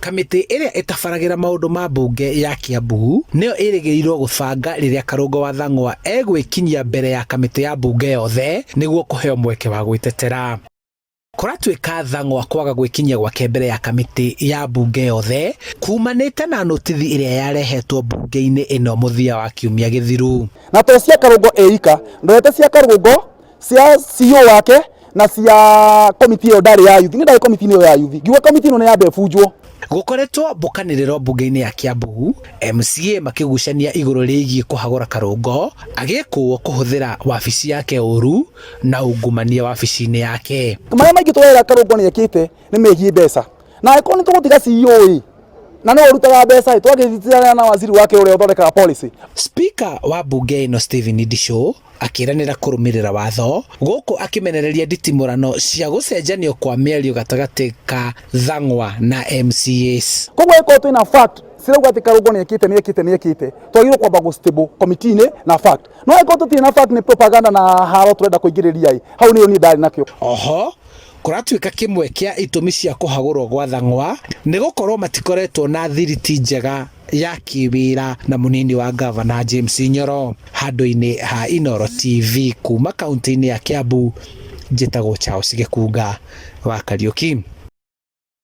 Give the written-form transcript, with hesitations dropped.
Kamĩtĩ ĩrĩa ĩtabaragĩra maũndũ ma mbunge ya Kiambu nĩyo ĩrĩgĩrĩirwo gũbanga rĩrĩa Karũngo wa Thang'wa egwĩkinyia mbere ya kamĩtĩ ya mbunge yothe nĩguo kũheo mweke wa gwĩtetera. Kũratuĩka Thang'wa kwaga gwĩkinyia gwake mbere ya kamĩtĩ ya mbunge yothe kumanĩte na notithi ĩrĩa yarehetwo mbunge-inĩ ĩno mũthia wa kiumia gĩthiru. Na to cia Karũngo ĩika, ndorete cia Karũngo, cia CEO wake na cia komiti ĩyo ndarĩ ya youth. Niĩ ndarĩ komiti-inĩ ĩyo ya youth. Ngiuga komiti ĩno nĩ yambe ĩbunjwo. Gũkoretwo mbũkanĩrĩro mbunge-inĩ ya Kiambu, MCA makĩgucania igũrũ rĩgiĩ kũhagũra Karũngo agĩkũwo kũhũthĩra wabici yake ũru na ungumania wabici-inĩ yake. Marĩa maingĩ tũrera Karũngo nĩ ekĩte nĩ megiĩ mbeca. Na angĩkorwo nĩ tũgũtiga CEO ĩ, na nĩwe ũrutaga mbeca ĩ, twagĩthitithania na waziri wake ũrĩa ũthondekaga policy. Speaker wa mbunge ĩno Stephen Ndicũ akĩranĩra kũrũmĩrĩra watho gũkũ akĩmenereria nditimũrano cia gũcenjanio kwa mĩario gatagatĩ ka Thang'wa na MCAs. Koguo angĩkorwo twĩna fact cirauga atĩ Karũngo nĩ ekĩte, nĩ ekĩte, nĩ ekĩte, twagĩrĩirwo kwamba gũ stable committee-inĩ na fact. No angĩkorwo tũtirĩ na fact, nĩ propaganda na haro tũrenda kũingĩrĩria ĩ, hau nĩyo niĩ ndarĩ nakĩo. Oho kũratuĩka kĩmwe kĩa itũmi cia kũhagũrwo gwa Thang'wa nĩ gũkorwo matikoretwo na thiriti njega ya kĩwĩra na mũnini wa gavana James Nyoro. Handũ-inĩ ha Inooro TV kuma kaunti-inĩ ya Kiambu, njĩtagwo Charles Gĩkunga wa Kariuki.